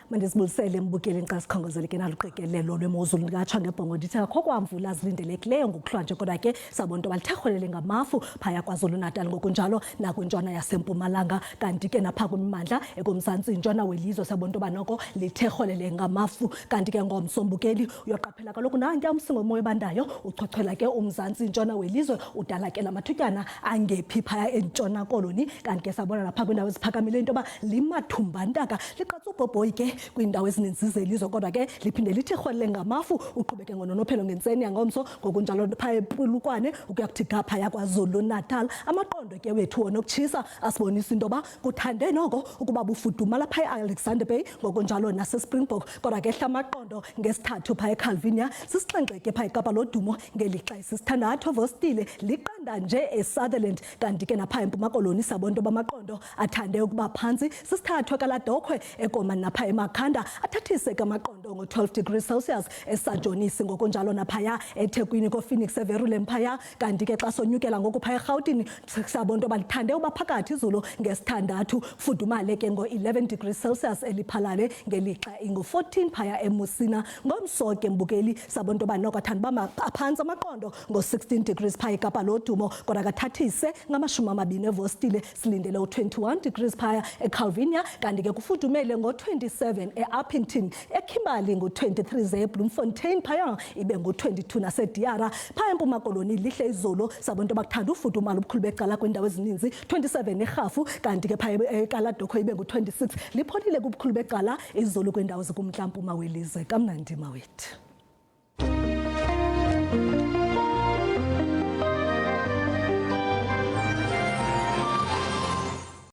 Mandizibulisele mbukeli xa sikhongozele ke naluqikelelo lwemozulu ndingatsho ngebhongo ndithi akho kwamvula zilindelekileyo ngokuhlwa nje, kodwa ke sabona into balithe rhwelele ngamafu phaya KwaZulu-Natal ngokunjalo nakwintshona yaseMpumalanga, kanti ke napha kwimimandla ekumzantsi ntshona welizwe sabona into yoba noko lithe rhwelele ngamafu. Kanti ke ngomso mbukeli uyoqaphela kaloku nantiya umsingo womoya obandayo uchochela ke umzantsi ntshona welizwe, udala ke lamathutyana angephi phaya eNtshona Koloni. Kanti ke sabona lapha kwiindawo eziphakamileyo into yoba limathumbantaka liqatsa ubhobhoyi ke kwiindawo ezininzi zelizwe, kodwa ke liphinde lithi rhwelele ngamafu uqhubeke ngononophelo ngentseni yangomso ngokunjalo phaya ePulukwane ukuya kuthi ga phaya KwaZulu-Natal. Amaqondo ke wethu wona okutshisa asibonisa into yoba kuthande noko ukuba bufudumala phaya eAlexander Bay ngokunjalo naseSpringbok, kodwa ke ehla amaqondo ngesithathu phaya eCalvinia, sisixhenxe ke phaya eKapa Lodumo, ngelixa isisithandathu eVostile, liqanda nje eSutherland. Kanti ke napha eMpuma Koloni sabona into bamaqondo athande ukuba phantsi, sisithathu eKaladokhwe, eKomani napha eMakhanda athathise ke amaqondo ngo-12 degrees Celsius eSajonisi ngokunjalo naphaya eThekwini, koPhoenix, eVerulam phaya. Kanti ke xa sonyukela ngoku phaya eRhawutini sabona into balithande uba phakathi izulu ngesithandathu, fudumale ke ngo-11 degrees Celsius eLephalale, ngelixa ingu-14 phaya eMusina. Ngomso ke mbukeli sabona into yoba noko athanda uba aphantsi amaqondo ngo-16 degrees phaya eKapa Lodumo, kodwa kathathise ngama-20 eVostile, silindele u-21 degrees phaya eCalvinia. Kanti ke kufudumele ngo-27 e-Upington, eKimberley ngu-23, ze eBloemfontein phaya ibe ngu-22, naseDiara. Phaya eMpuma Koloni lihle izulu, sabona into bakuthanda ufudumala ubukhulu becala kwiindawo ezininzi, 27 eRhafu, kanti ke phaya eKaladokho ibe ngu-26. Lipholile kubukhulu becala izulu kwiindawo zikumntla mpuma welizwe. Kamnandi mawethu.